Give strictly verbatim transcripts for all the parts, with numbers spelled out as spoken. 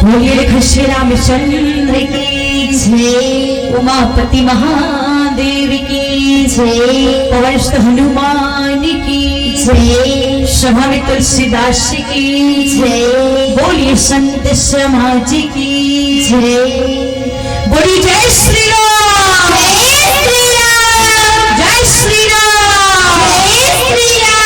बोलिए खश्य रामचंद्र की जय, उमापति महादेव की जय, पवन सुत हनुमान की जय, सभा में तुलसीदास की जय, बोलिए संत समाज की जय। बोलिए जय श्री राम। जय श्री राम। जय श्री राम। जय श्री राम।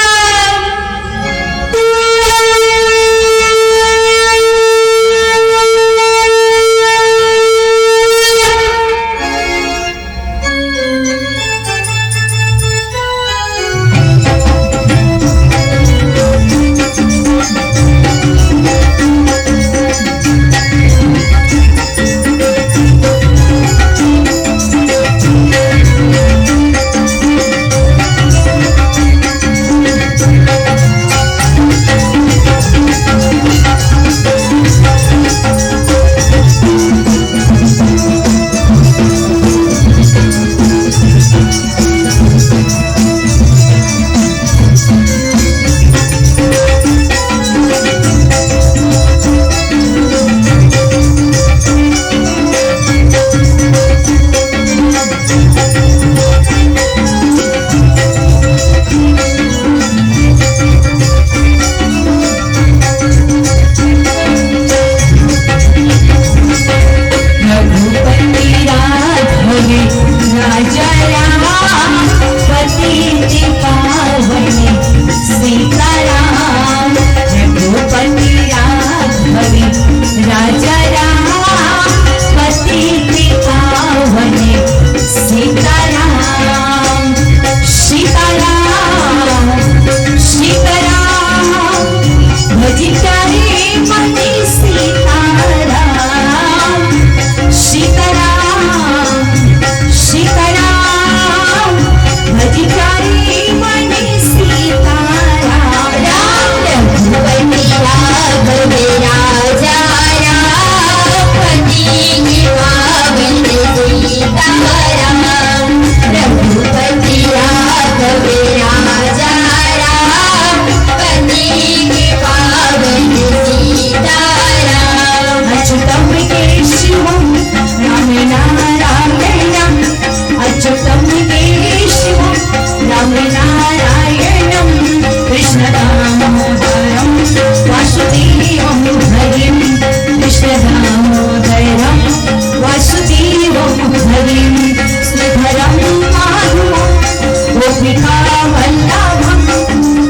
रघुपति राघव राजा राम, पतित पावन सीताराम। रघुपति राघव राजा राम, पतित पावन सीताराम। सीताराम, सीताराम, भजित करे मन सीताराम। सीताराम, सीताराम, भजित करे मन सीताराम। राम रघुपति राघव राजा राम, पतित पावन सीताराम। रघुपति राघव राजा राम, पतित पावन सीताराम। अच्युतं केशवं राम नारायणं, अच्युतं केशवं राम नारायणं, कृष्ण दामोदरं वासुदेवं हरिं, कृष्ण दामोदरं वासुदेवं हरिं। श्रीधरं माधवं गोपिका वल्लभं,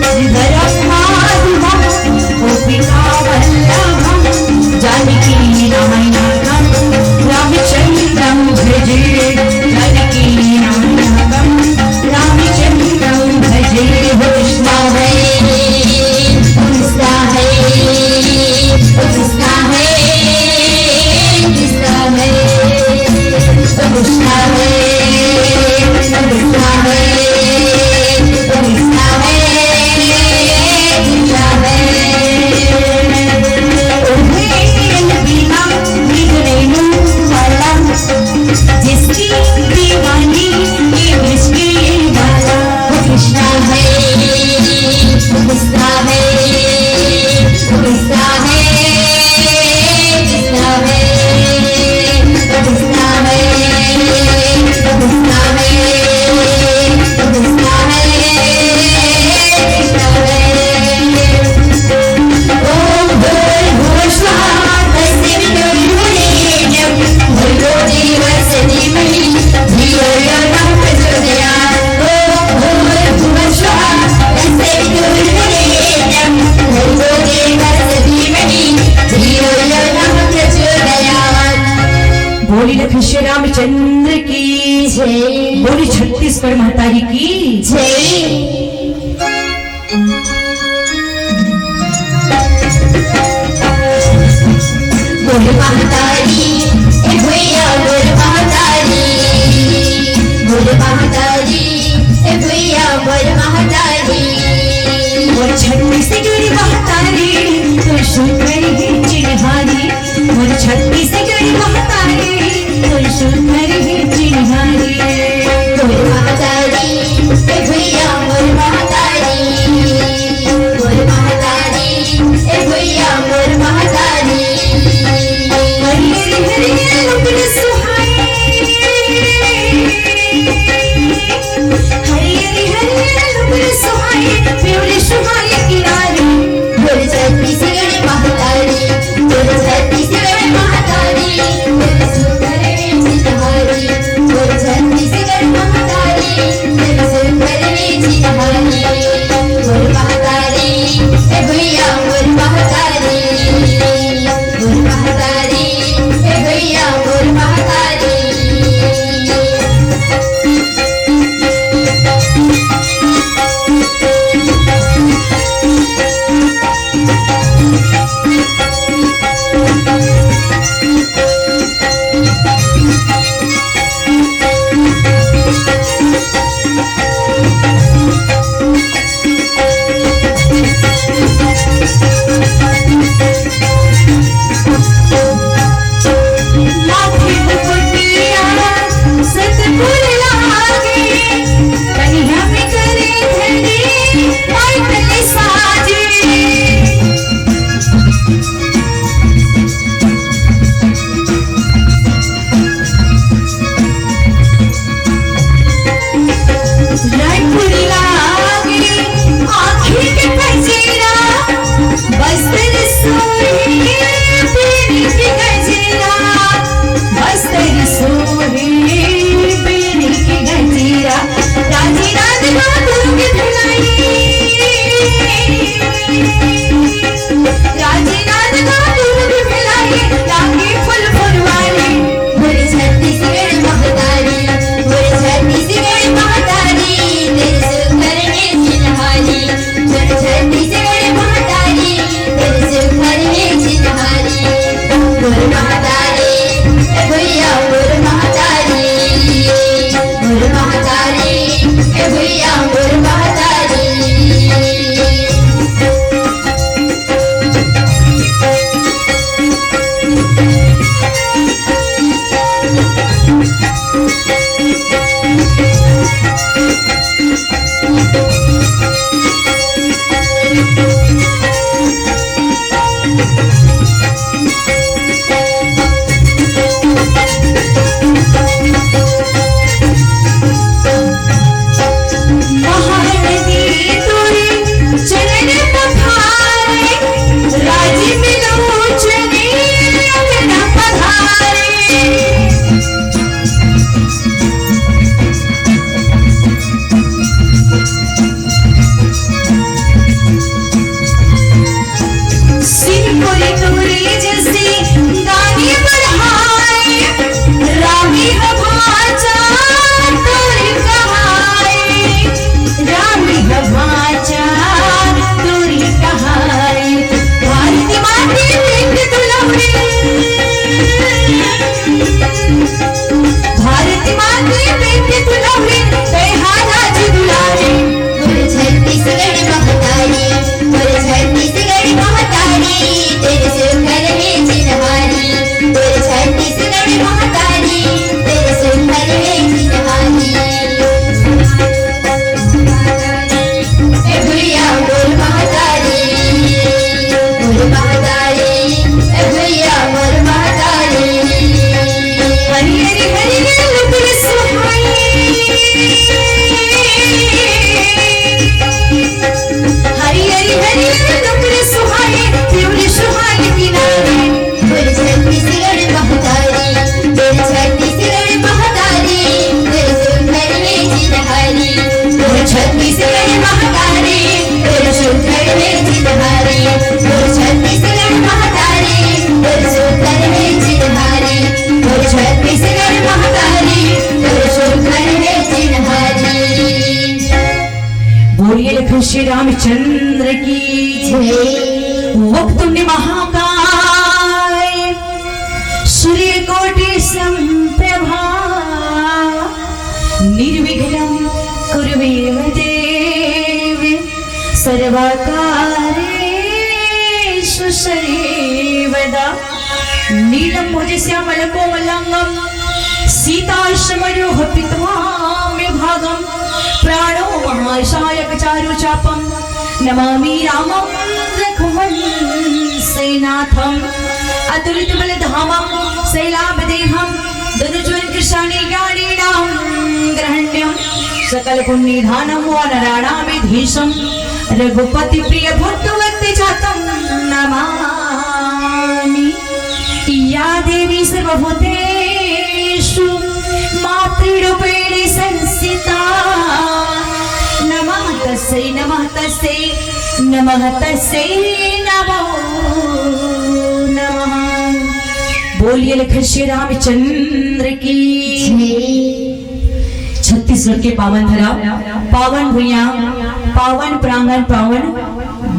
श्रीधरं माधवं गोपिका वल्लभं, जानकी नायकं रामचंद्रं भजे, जानकी नायकं रामचंद्रं भजे। हो कृष्णा है, कृष्णा है, कृष्णा है, कृष्णा है। जिसकी दीवानी ये बृज के बाला। कृष्णा है, कृष्णा है, कृष्णा है। बोली लखन श्री रामचंद्र की जय। बोली छत्तीसगढ़ महतारी की जय। बोल महतारी, ए भैया बोल महतारी, बोल महतारी, ए भैया बोल महतारी। मोर छत्तीसगढ़ महतारी, तो सुंदर ही चिन्हारी। मोर छत्तीसगढ़ महतारी, तो सुंदर ही चिन्हारी। बोल महतारी, ए भैया मोर महतारी, बोल महतारी, ए भैया मोर महतारी। छत्तीसगढ़ महतारी, तेरे से ऊपर है चिन्हारी। मोर महतारी, ए भैया मोर महतारी, मोर महतारी, ए भैया मोर महतारी। महानदी तोरे चरण पखारे, राजीव लोचने अंगना पधारे। सिंदूरी तोरे जैसे दानी बढ़ाए, रामी ह भाचा तोरे कहाए, रामी ह भाचा तोरे कहाए। भारती माँ के प्रेम के दुलारे, भारती माँ के प्रेम के दुलारे, तैहारा जी दुलारे। मोर छत्तीसगढ़ महतारी, मोर छत्तीसगढ़ महतारी, तेरे से ऊपर है चिन्हारी। मोर छत्तीसगढ़ महतारी, तेरे से ऊपर है चिन्हारी। ए भैया मोर महतारी, मोर महतारी, ए भैया मोर महतारी। हरी हरी हरी रे लुपुर सुहाई, हरी हरी हरी रे लुपुर सुहाई, पिउरी सुहाई किनारे। मोर छत्तीसगढ़ महतारी, मोर छत्तीसगढ़ महतारी, मोर सुंदर में चिन्हारी। मोर छत्तीसगढ़ महतारी, मोर सुंदर में चिन्हारी। मोर छत्तीसगढ़ महतारी, मोर सुंदर में चिन्हारी। मोर छत्तीसगढ़ महतारी, मोर सुंदर में चिन्हारी। बोलिए लखन श्री रामचंद्र की जय। वक्तुंड महाकाय सूर्यकोटि संप्रभा निर्विघ्नं कुरु मे देव सर्वकार्येषु सर्वदा। नीलम्भुजश्यामलकोमलांगं सीताश्मरूह पीतवाम भागं प्राणो महाशायक चारु चापं नमामि रामं रघुवंशनाथं। अतुलित बल धामं शैलाभ देहं दनुजवन कृशानि ग्राणीणां ग्रहण्यं सकल पुण्य धानं व नराणामि धीशं रघुपति प्रिय भक्त वत्स जातं नमामि। या देवी सर्वभूतेषु मातृरूपेण संस्थिता। नमः तस्यै, नमः तस्यै, नमः तस्यै नमो नमः। बोलिए लखन श्री रामचंद्र की। छत्तीसगढ़ के पावन धरा, पावन भुइयां, पावन प्रांगण, पावन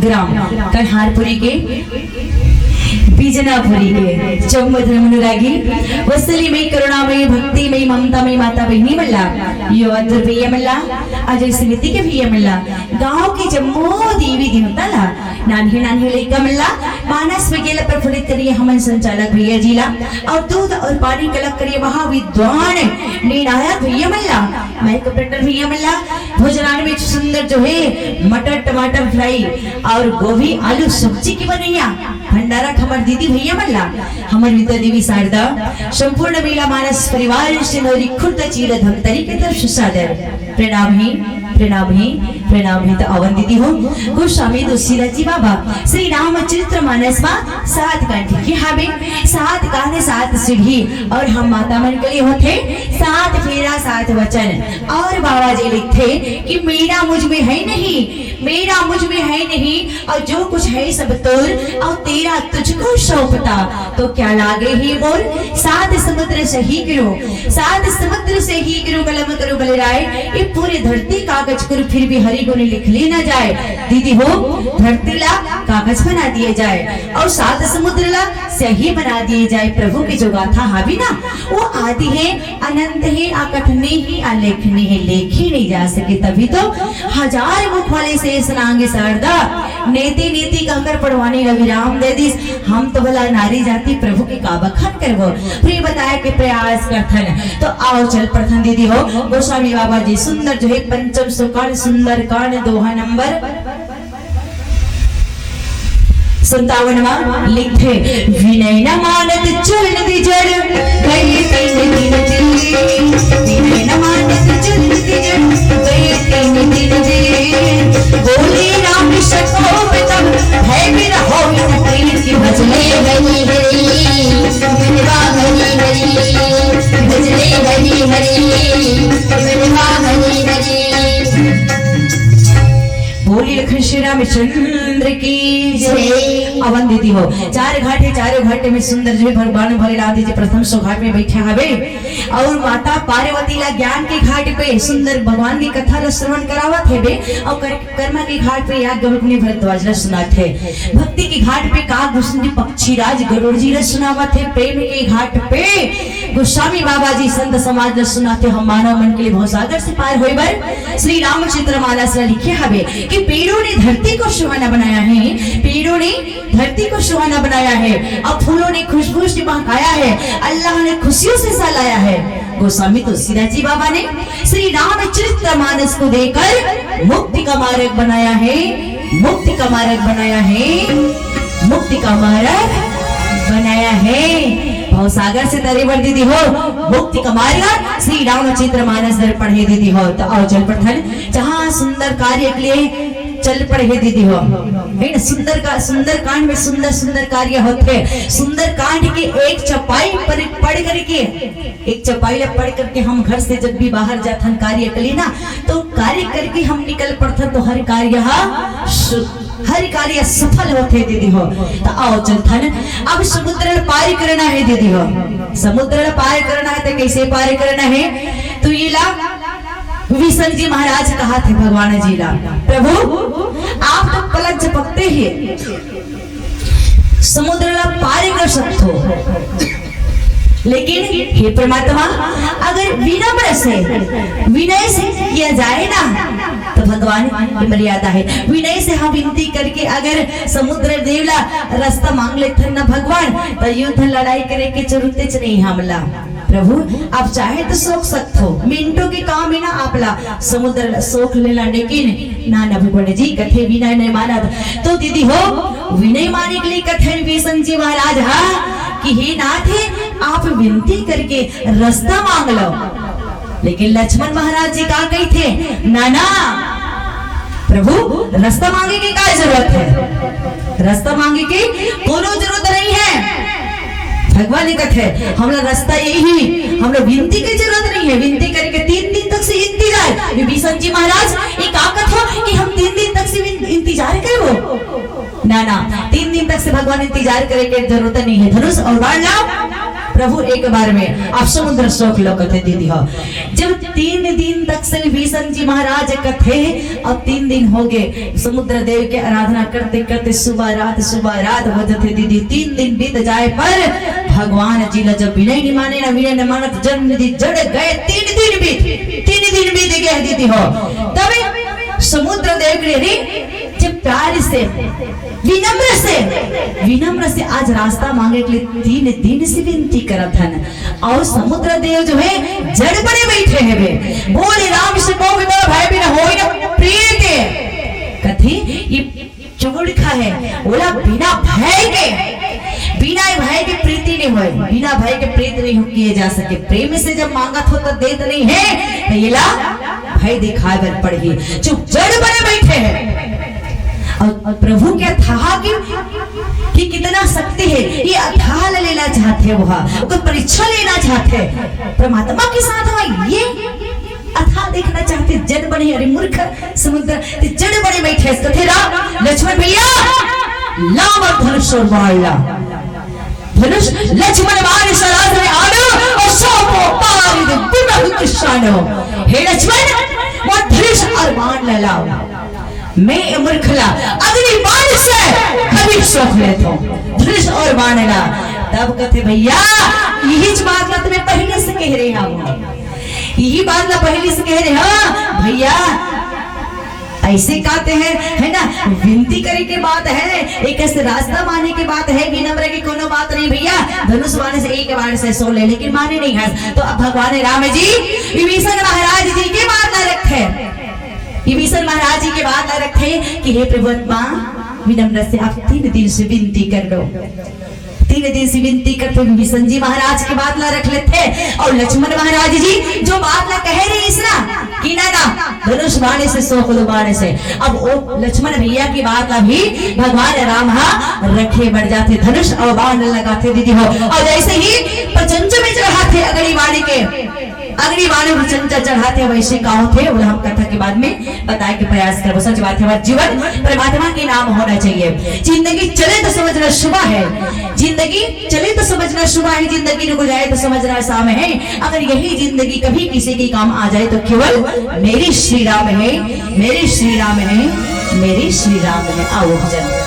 ग्राम कन्हारपुरी के, बिजनापुरी के जम्मो धर्म अनुरागी, वत्सली मई, करुणा मई, भक्ति मई, ममता मई माता बहिनी मन ला, यो अतुर भैया मन ला, अजय समिति के भैया मन ला, गांव के जम्मो देवी देवता ला, नान्हे नान्हे लइका मन ला, मानस में गेल प्रफुल्लित करिए हमन संचालक भैया जी ला, और दूध और पानी कलक करिए महाविद्वान निर्णायक भैया मन ला, माइक ऑपरेटर भैया मन ला, भोजनालय में सुंदर जो है मटर टमाटर फ्राई और गोभी आलू सब्जी के बनैया भंडारा खबर दीदी भैया मन ला, हमर विद्या देवी शारदा, संपूर्ण मेला मानस परिवार सिंदौरी खुर्द जिला धमतरी के तरफ से सादर प्रणाम ही, प्रणाम ही, प्रणाम ही। तो अवन दीदी हो, गोस्वामी तुलसीदास जी बाबा श्री रामचरित्र मानस मा सात कंठ के हावे, सात कान सात सीढ़ी, और हम माता मन के लिए होथे सात फेरा सात वचन। और बाबा जी लिखथे कि मेरा मुझ में है नहीं, मेरा मुझ में है नहीं, और जो कुछ है सब तोर, और तेरा तुझको सौंपता, तो क्या लागे ही मोर। सात समुद्र सही गिरो, सात समुद्र सही गिरो, कलम करो बलिराय, ये पूरी धरती कागज करो, फिर भी हरि कोने लिख ली ना जाए दीदी हो, धरती ला कागज बना दिए जाए और सात समुद्र ला स्याही बना दिए जाए। प्रभु के जो गाथा हावी ना, वो आदि है, अनंत है, अकथनीय है, अलेखनीय है, लेखी नहीं जा सके। तभी तो हजार मुख वाले शेष नाग शारदा नेति नेति कहकर पढ़वाने ला विराम दे दिस। हम तो भला नारी जाति प्रभु के का बखान करबो, फिर बताए के प्रयास करथन। तो आओ चल प्रथम दीदी हो, गोस्वामी बाबा जी सुंदर जो है पंचम सुकांड सुंदर कांड दोहा नंबर संतावनवा लिखथे, विनय न मानत चलन दीजड़, गए तीन दिन जी। विनय न मानत चलन दीजड़, गए तीन दिन जी। बोले राम सकोप तब, भय बिन होई न प्रीति। भजले हरि हरि, मनवा हरि हरि, भजले हरि हरि, मनवा हरि हरि। बोली लखन श्री रामचंद्र की जय। अवन दीदी हो, चार घाट है, चारों घाट में सुंदर जो है भगवान भोलेनाथ जी प्रथम सो घाट में बैठा हवे और माता पार्वती ला ज्ञान के घाट पे सुंदर भगवान की कथा ला श्रवण करावत हेबे और कर, कर्मा के घाट पे याज्ञवल्क्य मुनि भरद्वाज ला सुनात हे। भक्ति के घाट पे का गोस्वामी पक्षीराज गरुड़ जी ला सुनावत हे। प्रेम के घाट पे गोस्वामी बाबा जी संत समाज ला सुनात हे। हम मानव मन के लिए भवसागर से पार होए बर श्री रामचरित मानस ला लिखे हवे कि पेड़ों ने धरती को सुहाना बनाया है, पेड़ों ने धरती को सुहाना बनाया है, अब फूलों ने खुशबू से महकाया है, अल्लाह ने खुशियों से सहलाया है। गोस्वामी तुलसीदास जी बाबा ने श्री रामचरित मानस को देकर मुक्ति का मार्ग बनाया है, मुक्ति का मार्ग बनाया है, मुक्ति का मार्ग बनाया है। भवसागर से तरे बर दीदी हो, मुक्ति का मार्ग श्री रामचरित मानस दर्पण है दीदी हो। तो आओ चल प्रथम, जहाँ सुंदर कार्य के लिए चल पड़े हे दीदी हो, है ना? सुंदर का, सुंदर कांड में सुंदर सुंदर कार्य होते हैं। सुंदर कांड के एक चौपाई पर पढ़ करके, एक चौपाई ला पढ़ करके हम घर से जब भी बाहर जाथन कार्य के लिए ना, तो कार्य करके हम निकल पड़थन तो हर कार्य हा सु-, हर कार्य सफल होते दीदी हो। तो आओ चलथन, अब समुद्र ला पार करना है दीदी हो, समुद्र ला पार करना है तो कैसे पार करना है? तो ये ला विसन जी महाराज कहा थे भगवान जी ला, प्रभु आप तो पलक झपकते ही समुद्र ला पार कर सकते हो, लेकिन हे परमात्मा अगर विनम्र से, विनय से किया जाए ना तो भगवान की मर्यादा है। विनय से हम विनती करके अगर समुद्र देव ला रास्ता मांग लेथन ना भगवान, तो युद्ध लड़ाई करे के जरूरत नहीं हमला। प्रभु आप चाहे तो सोख सकते हो, मिनटों के काम है ना आपला समुद्र ला सोख लेना, लेकिन ना ना भगवान जी कथे विनय नहीं मानत। तो दीदी हो विनय माने के लिए कथे विसन जी महाराज हा कि हे नाथ है आप विनती करके रास्ता मांग लो, लेकिन लक्ष्मण महाराज जी का कही थे, ना ना प्रभु रास्ता मांगे के का जरूरत है, रास्ता मांगे के कोनो जरूरत नहीं है। भगवान ने कथे हमला रास्ता यही, हमला विनती के जरूरत नहीं है। विनती करके तीन दिन तक से इंतजार, विभीषण जी महाराज ये का कथो कि हम तीन दिन तक से विन-, इंतजार करबो? ना ना, तीन दिन तक से भगवान इंतजार करे के जरूरत नहीं है। धनुष और बाण लाओ प्रभु, एक बार में आप समुद्र सोख लो कथे दीदी हो। जब तीन दिन तक से विभीषण जी महाराज कथे, अब तीन दिन हो गए समुद्र देव के आराधना करते करते, सुबह रात सुबह रात हो जाते दीदी। तीन दिन बीत जाए पर भगवान जी ला जब विनय नहीं माने ना, विनय नहीं मानत जन्म दी जड़ गए। तीन दिन बीत, तीन दिन बीत गए दीदी हो। तब समुद्र देव के लिए जब प्यार से विनम्र से, विनम्र से आज रास्ता मांगे के लिए तीन दिन से विनती करत हन। और समुद्र देव जो है जड़ बने बैठे हैं बे। बोले राम से को बिना भय बिना होई ना प्रीत। कथी ये चौड़खा है, बोला बिना भय के, बिना भय के प्रीति नहीं होए, बिना भय के प्रीत नहीं हो किए जा सके। प्रेम से जब मांगत हो तो देत नहीं है, तो ये ला भय दिखाए बर पड़ही। चुप जड़ बने बैठे हैं। और, और प्रभु के अथाह की, की कितना शक्ति है, ये अथाह लेना चाहते हैं, वह ओकर परीक्षा लेना चाहते हैं। परमात्मा के साथ वह ये अथाह देखना चाहते, जड़ बने, अरे मूर्ख समुद्र, ते जड़ बने बैठे। कथे राम लक्ष्मण भैया लाम धनुष और बाण ला। धनुष लक्ष्मण बाण सराज में आनो, और सौ को पारिद विमल कृष्णानो। हे लक्ष्मण, मोर धनुष अउ बाण ल लाव। मैं ए मूर्ख ला अग्नि बाण से कभी सोख लेथों, धनुष अउ बाण ला। तब कथे, भैया, इहीच बात ला तो मैं पहिली से कहे रहे हंव, इही बात ला पहिली से कहे रहे हंव भैया। अइसे कहते हैं, है ना, विनती करे के बात है, एक ऐसे रास्ता माने के बात है, विनम्र के कोनो बात नहीं भैया। धनुष बाण से एक बाण से सोख ले, लेकिन माने नहीं हस। तो अब भगवान राम जी विभीषण महाराज जी के बात ला रखथे, विभीषण महाराज जी के बात ला रखथे कि हे प्रभु आत्मा, विनम्र से आप तीन दिन से विनती कर लो। तीन दिन से विनती करथे, विभीषण जी महाराज के बात ला रख लेथे। अउ लक्ष्मण महाराज जी जो बात ला कहे रहिस ना कि ना ना, धनुष बाण से सोख लो, बाण से, अब ओ लक्ष्मण भैया की बात ला भी भगवान राम हा रखे बर जाथे, धनुष अउ बाण लगाथे दीदी हो। अउ जइसे ही प्रचंड में चढ़ाथे अग्नि बाण के, अग्नि बाण प्रचंड चढ़ाथे, वइसे का होथे, ओला हम कथा के बाद में बताए के प्रयास करबो। सच बात है, हमारा जीवन परमात्मा के नाम होना चाहिए। जिंदगी चले तो समझना शुभ है, जिंदगी चले तो समझना शुभ है, जिंदगी रुक जाए तो समझना आसान है। अगर यही जिंदगी कभी किसी के काम आ जाए तो केवल मेरे श्री राम है, मेरे श्री राम है, मेरे श्री राम है। आओ जन।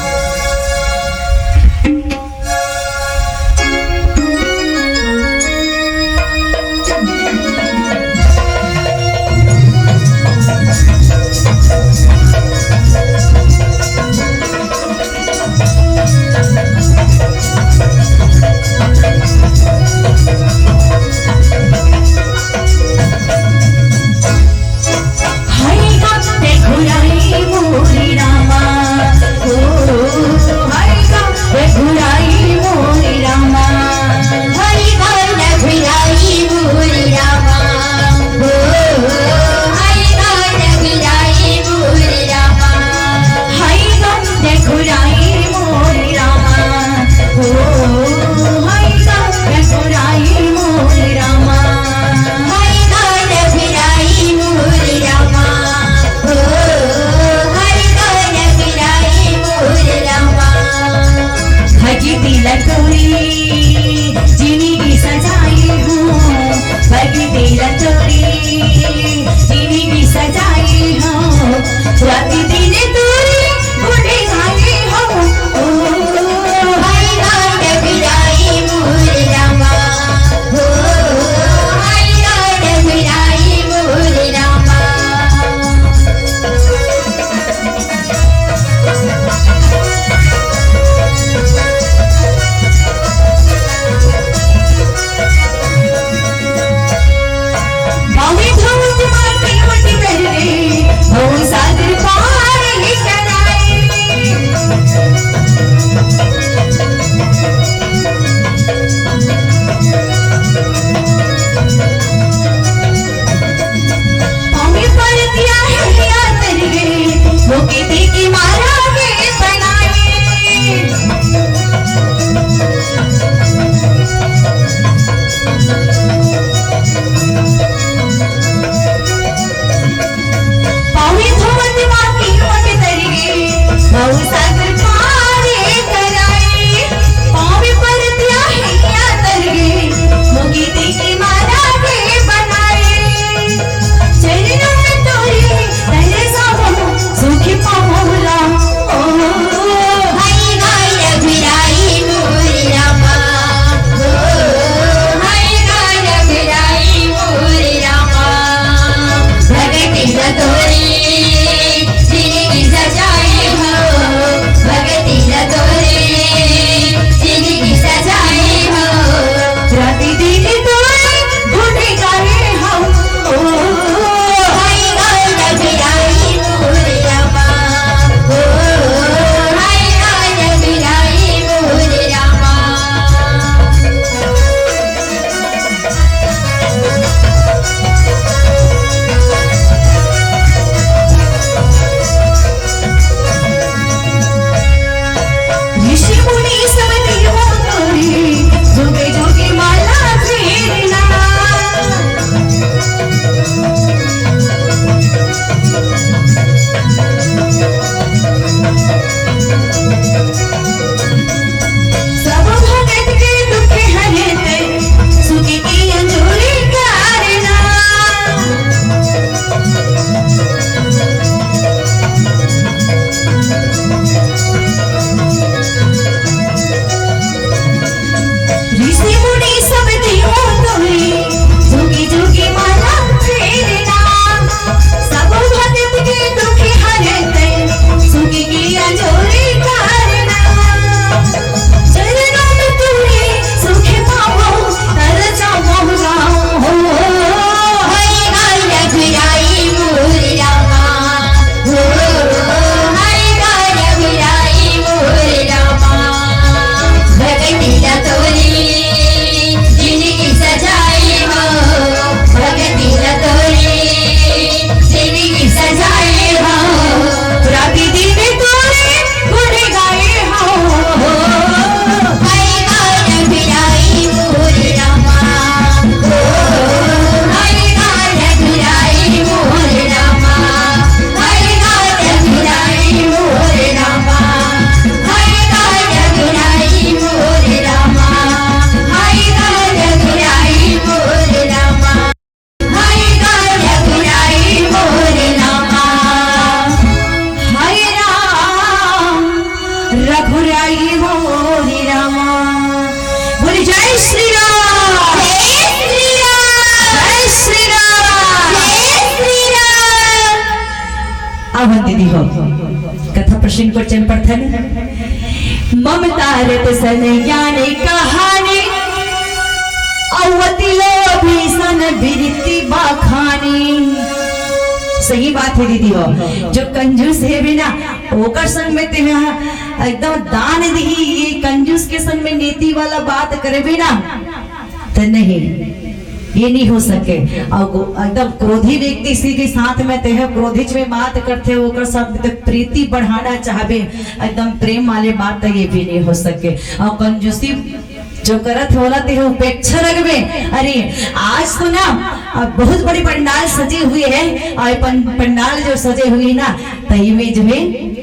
घुराई हो रे रामा। बोले जय श्री राम। जय श्री राम। जय श्री राम। जय श्री राम। अब हम दीदी हो कथा प्रसंग पर चल पड़थन। ममता रत सन ज्ञान कहानी, अवति लोभी सन बिरती बखानी। सही बात है दीदी हो, जो कंजूस है भी ना, ओकर संग में तेहा एकदम दान दिही, ये कंजूस के संग में नीति वाला बात करबे ना, त नहीं, ये नहीं हो सके। और गो-, एकदम क्रोधी व्यक्ति से के साथ में तेहा क्रोधिच में बात करथे, ओकर साथ में ते प्रीति बढ़ाना चाहबे, एकदम प्रेम वाले बात, त ये भी नहीं हो सके। और कंजूसी जो करत हे, ओला तेहा उपेक्षा रखबे। अरे, आज तो ना, अब बहुत बड़ी पंडाल सजे हुए है, और पन-, पंडाल जो सजे हुए ना, त इमे जो है,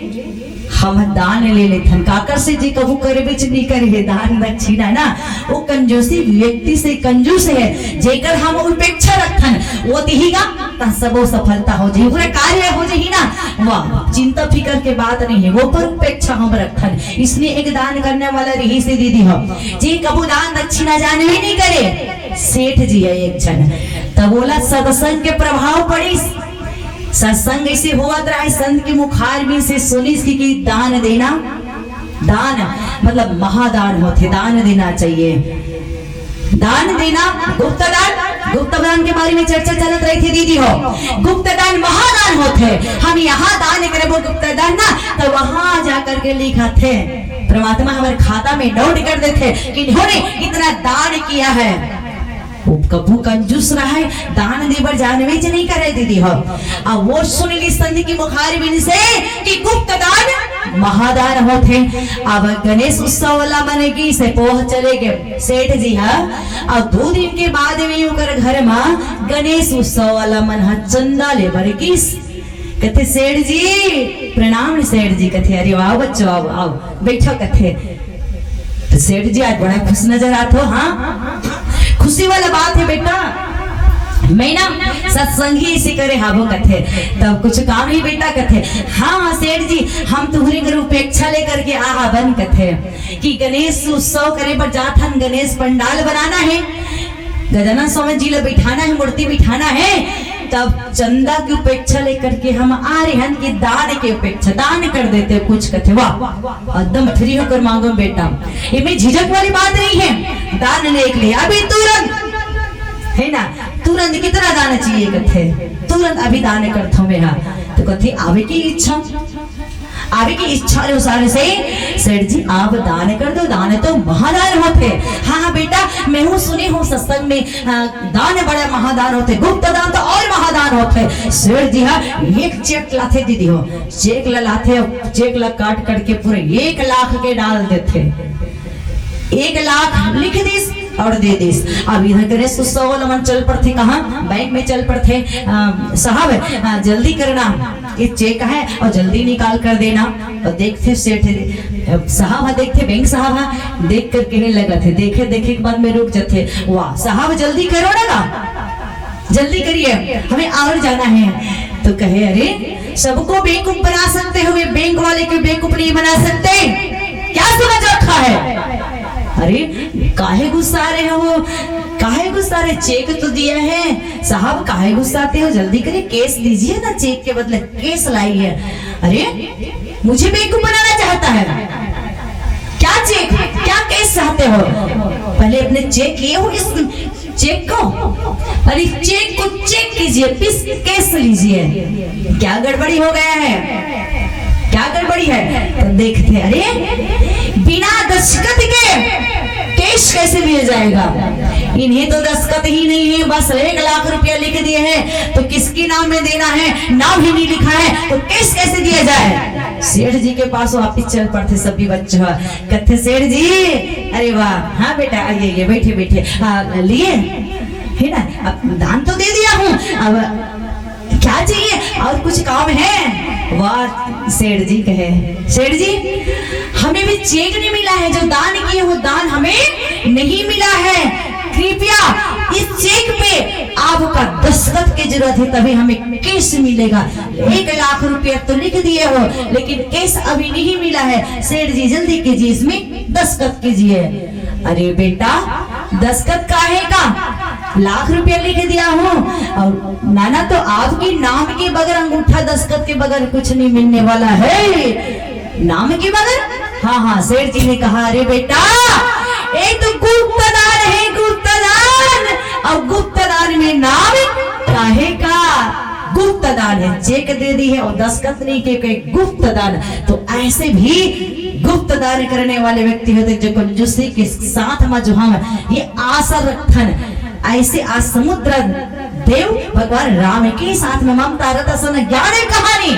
हम दान ले लेथन। काकर से जी कभू करबेच नहीं करे हे दान दक्षिणा ना, वो कंजूसी व्यक्ति से कंजूस है, जेकर हम उपेक्षा रखथन, वो दिहीगा, त सबो सफलता हो जाही, ओकरा कार्य हो जाही ना। वाह, चिंता फिकर के बात नहीं है, वो पर उपेक्षा हम रखथन। इसने एक दान करने वाला रहिस हे दीदी हो, जे कभू दान दक्षिणा जानबे नहीं करे, सेठ जी है एक झन। तब ओला सत्संग के प्रभाव पड़िस, सत्संग ऐसे होवत रहे, संत के मुखारबिंद से सुनिस कि, कि दान देना, दान मतलब महादान होथे, दान देना चाहिए। दान देना, गुप्त दान, गुप्त दान के बारे में चर्चा चलत रहिथे दीदी हो। गुप्त दान महादान होथे। हम यहाँ दान करबो गुप्त दान ना, त वहाँ जा करके लिखाथे, परमात्मा हमर खाता में नोट कर देथे कि इन्होंने इतना दान किया है। वो कभू कंजूस रहे, दान दे बर जानबेच नहीं करे दीदी हो। अब वो सुन लिस संत के मुखारबिंद से कि गुप्त दान महादान होथे। अब गणेश उत्सव वाला मन गिस हे, पोह चले गे सेठ जी हा। अब दो दिन के बाद में ओकर घर मा गणेश उत्सव वाला मन हा चंदा ले बर गिस। कथे, "सेठ जी, प्रणाम सेठ जी।" कथे, "अरे वाह बच्चों, आओ, आओ, बैठो।" कथे, तो सेठ जी आज बड़ा खुश नजर आत हो। हाँ, खुशी वाला बात है बेटा, मैं ना सत्संग ही इसी करे हावो कथे, तब कुछ काम ही बेटा कथे। हाँ सेठ जी, हम तुहरे घर उपेक्षा लेकर के आ हावन कथे कि गणेश उत्सव करे बर जात हन, गणेश पंडाल बनाना है, गजानन स्वामी जी ला बिठाना है, मूर्ति बिठाना है, तब चंदा की उपेक्षा लेकर के हम आ रहे हैं कि दान की उपेक्षा, दान कर देते कुछ कथे। वाह, एकदम फ्री होकर मांगो बेटा, इमे झिझक वाली बात नहीं है। दान लेके ले अभी तुरंत, है ना, तुरंत कितना दान चाहिए कथे, तुरंत अभी दान करथो मैं हा। तो कथे आवे की इच्छा, आवे की इच्छा अनुसार से सेठ जी आप दान कर दो, दान तो महादान होथे। हाँ हाँ बेटा, मैं हूँ सुने हूँ सत्संग में, हाँ, दान बड़ा महादान होथे, गुप्त दान तो और महादान होथे। सेठ जी हा एक चेक लाथे दीदी हो, चेक ला लाथे, चेक ला काट करके पूरे एक लाख के डाल देथे। एक लाख लिख दिस और दे दिस। अब इधर गणेश उत्सव वाला मन चल पड़थे कहाँ, बैंक में चल पड़थे। अ, साहब, अ, जल्दी करना, ये चेक है और जल्दी निकाल कर देना। और देखथे सेठ, साहब हा देखथे, बैंक साहब हा देख कर कहने लगथे, देखे देखे के बाद में रुक जाथे, "वाह साहब, जल्दी करो ना, ना, जल्दी करिए, हमें और जाना है।" तो कहे, "अरे, सबको बेवकूफ बना सकते हो, ये बैंक वाले को बेवकूफ नहीं बना सकते? क्या समझ रखा है?" अरे, काहे गुस्सा रहे हो, काहे गुस्सा रहे? चेक तो दिया है साहब, काहे गुस्साते हो? जल्दी करिए, कैश दीजिए ना, चेक के बदले कैश लाई है। अरे, मुझे बेवकूफ बनाना चाहता है? क्या चेक, क्या कैश चाहते हो? पहले अपने चेक लिए हो इस चेक को, अरे चेक को चेक कीजिए, पिस कैश लीजिए। क्या गड़बड़ी हो गया है, क्या गड़बड़ी है? तो देखते हैं, अरे बिना दस्तखत के कैश कैसे दिया जाएगा? इन्हें तो दस्तखत ही नहीं है, बस एक लाख रुपया लिख दिए हैं, तो किसके नाम में देना है, नाम ही नहीं लिखा है, तो कैश कैसे दिया जाए? सेठ जी के पास वापिस चल पड़ते सभी बच्चे, कथे सेठ जी, अरे वाह, हाँ बेटा, आइए, आइए, बैठिए, बैठिए, हाँ, लिए, है ना, अब दान तो दे दिया हूँ, अब क्या चाहिए, और कुछ काम है? वाह सेठ जी कहे, सेठ जी, हमें भी चेक नहीं मिला है, जो दान किए वो दान हमें नहीं मिला है, कृपया इस चेक पे आपका दस्तखत की जरूरत है, तभी हमें केस मिलेगा। एक लाख रुपया तो लिख दिए हो, लेकिन केस अभी नहीं मिला है। सेठ जी, जल्दी कीजिए, इसमें दस्तखत कीजिए। अरे बेटा, दस्तखत काहे का? लाख रुपया लिख दिया हूँ। और नाना, तो आपके नाम के बगैर, अंगूठा दस्तखत के बगैर कुछ नहीं मिलने वाला है। नाम के बगैर? हाँ, हाँ, सेठ जी ने कहा, अरे बेटा, ये तो गुप्त दान है, गुप्त दान। और गुप्त दान में नाम काहे का? गुप्त दान है, चेक दे दी है और दस्तखत नहीं किए, कहे गुप्त दान। तो ऐसे भी गुप्त दान करने वाले व्यक्ति होते, जो कंजूसी के साथ में जो हम ये आस रखथन, ऐसे आज समुद्र देव भगवान राम के साथ में ममता रत असन ज्ञान कहानी।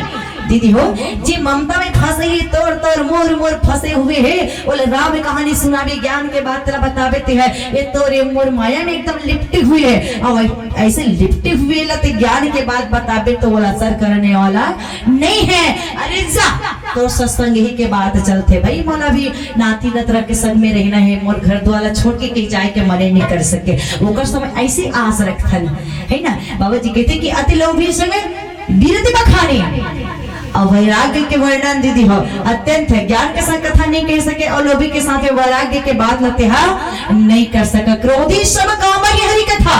दीदी हो, जे ममता में फंसे ही तोर तोर मोर मोर फंसे हुए है, बोले राम कहानी सुनावे, ज्ञान के बात तेला बतावे ते है, ये तोर ये मोर माया में एकदम लिपटे हुए है। अब ऐसे लिपटे हुए ला ते ज्ञान के बात बतावे तो बोला असर करने वाला नहीं है। अरे जा, तो सत्संग ही के बात चलथे भाई, मोला भी नाती नतरा के संग में रहना है, मोर घर द्वार छोड़ के कहीं जाए के मने नहीं कर सके। ओकर समय ऐसे आस रखथन, है ना? बाबा जी कहते कि अति लोभी समय बिरति बखानी। और वैराग्य के वर्णन दीदी हो, अत्यंत है, ज्ञान के साथ कथा नहीं कह सके और लोभी के साथ वैराग्य के बात लते हा नहीं कर सका। क्रोधी सब काम ही हरि कथा।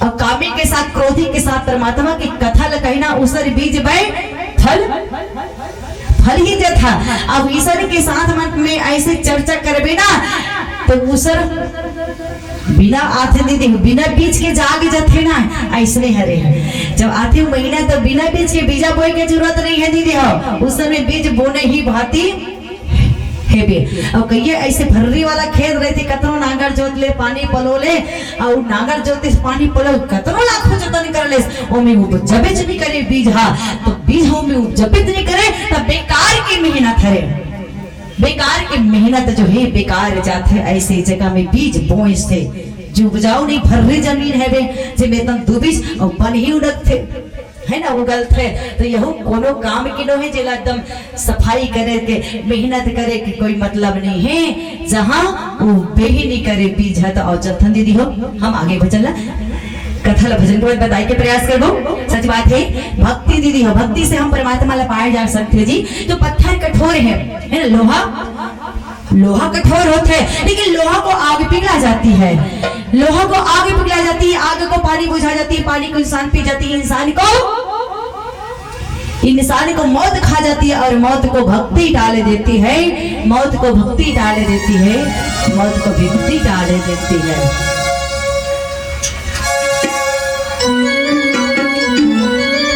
और कामी के साथ, क्रोधी के साथ परमात्मा की कथा ल कही ना, उसर बीज बै फल, फल ही देता। अब ईश्वर के साथ मत में ऐसे चर्चा करबे ना, तो उसर बिना आथे दीदी, बिना बीज के जाग जाथे ना, ऐसने हरे। जब आथे महीना तो बिना बीज के बीजा बोए के जरूरत नहीं है दीदी हो, उस समय बीज बोने ही भांति हेबे। अब कहिए ऐसे भर्री वाला खेत रहते, कतनो नांगर जोत ले, पानी पलो ले, और नांगर जोते से पानी पलो, कतनो लाखों जतन कर ले, ओमे उपजबेच नहीं करे बीज हा, तो बीज ओमे उपजबेच नहीं करे, तब बेकार की मेहनत हरे। बेकार की मेहनत जो है बेकार जाथे, ऐसे जगह में बीज बोए से जो उपजाऊ नहीं, भर्री जमीन है बे, जे में तन दुबिस और बन ही उड़त थे, है ना, उगल थे। तो यहू कोनो काम की नो है जेला एकदम सफाई करे के, मेहनत करे के कोई मतलब नहीं है, जहाँ वो बेही नहीं करे बीज है। तो और जथन दीदी हो, हम आगे भजन ला कथा ला भजन के बाद बताए के प्रयास करबो। सच बात है, भक्ति दीदी हो, भक्ति से हम परमात्मा ला पाए जा सकते हैं जी। तो पत्थर कठोर है, है ना, लोहा, लोहा कठोर होता है, लेकिन लोहा को आग पिघला जाती है, लोहा को आग पिघला जाती है, आग को पानी बुझा जाती है, पानी को इंसान पी जाती है, इंसान को, इंसान को मौत खा जाती है और मौत को भक्ति डाल देती है, मौत को भक्ति डाल देती है, मौत को भक्ति डाल देती है।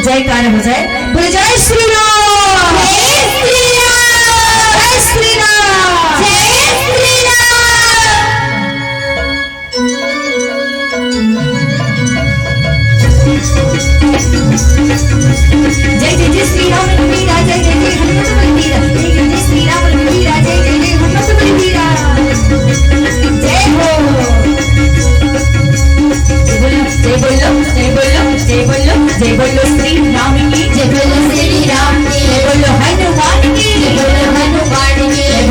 जयकार हो जाए, बोले जय श्री राम। जय श्री राम। जय श्री राम। जय श्री राम। जय जय जय श्री राम रघुवीरा, जय जय जय हनुमत बलबीरा, जय जय जय श्री राम रघुवीरा, जय जय जय हनुमत बलबीरा। जय हो। जय बोलो, जय बोलो, जय बोलो, जय बोलो, जय बोलो श्री राम की, जय बोलो श्री राम की, जय बोलो हनुमान की, जय बोलो हनुमान की, जय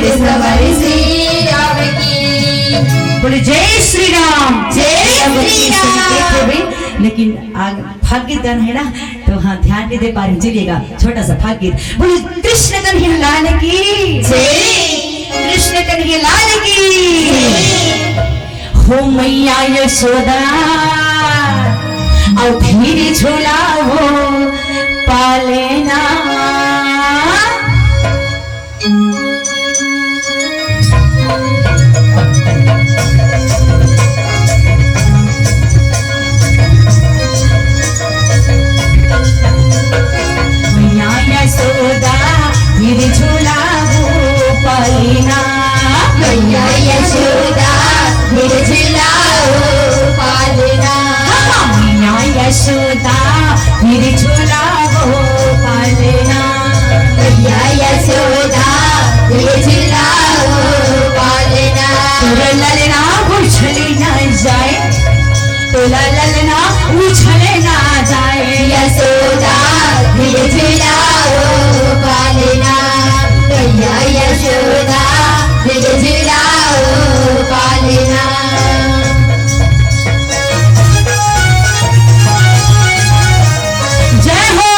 सवारी श्री राम की। बोले, जय श्री राम। जय श्री राम। लेकिन आग भाग्य दान है ना, तो हाँ, ध्यान नहीं दे पा रहे, चलिएगा, छोटा सा भाग्य। बोले, कृष्ण कन्हैया लाल की जय। कृष्ण कन्हैया लाल की जय। हो मैया यशोदा, अउ फिर झूला हो पालना। मैया यशोदा, फिर झूला हो पालना। मैया यशोदा, फिर झूला हो पालना। हाँ, मैया यशोदा, फिर झूला हो पालना। मैया यशोदा, फिर झूला हो पालना। तोर ललना उछले ना जाए, तोला ललना उछले ना जाए। यशोदा, फिर झूला हो पालना। मैया यशोदा, फिर झूला हो पालना। जय हो।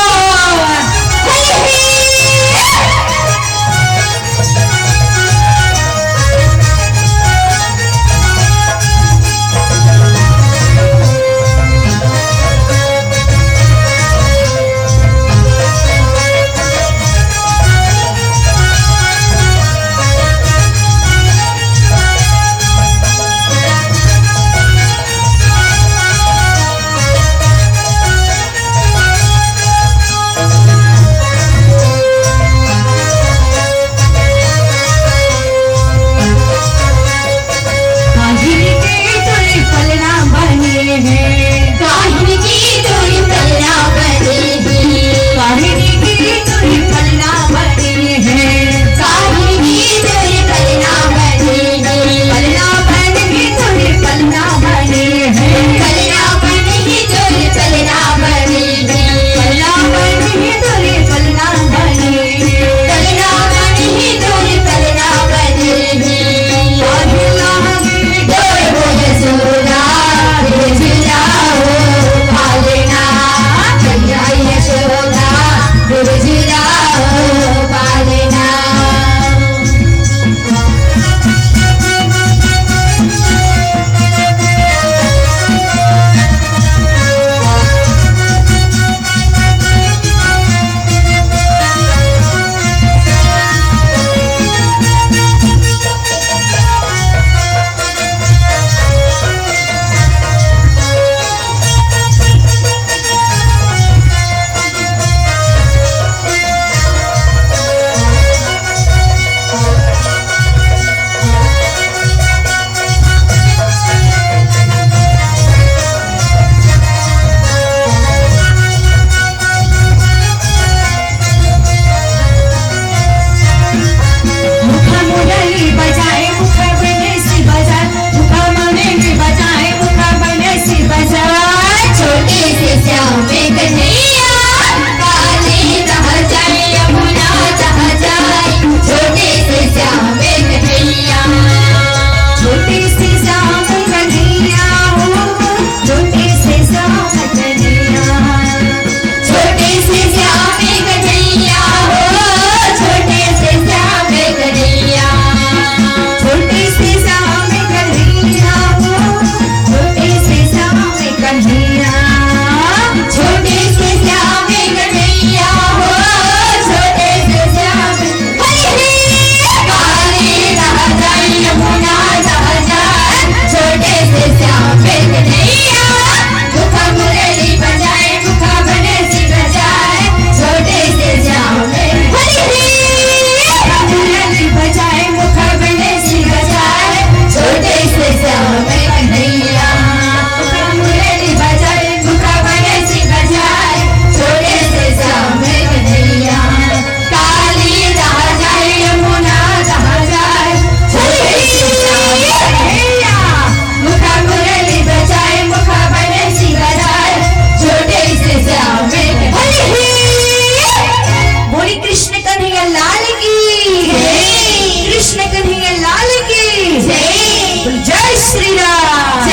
जय श्री राम।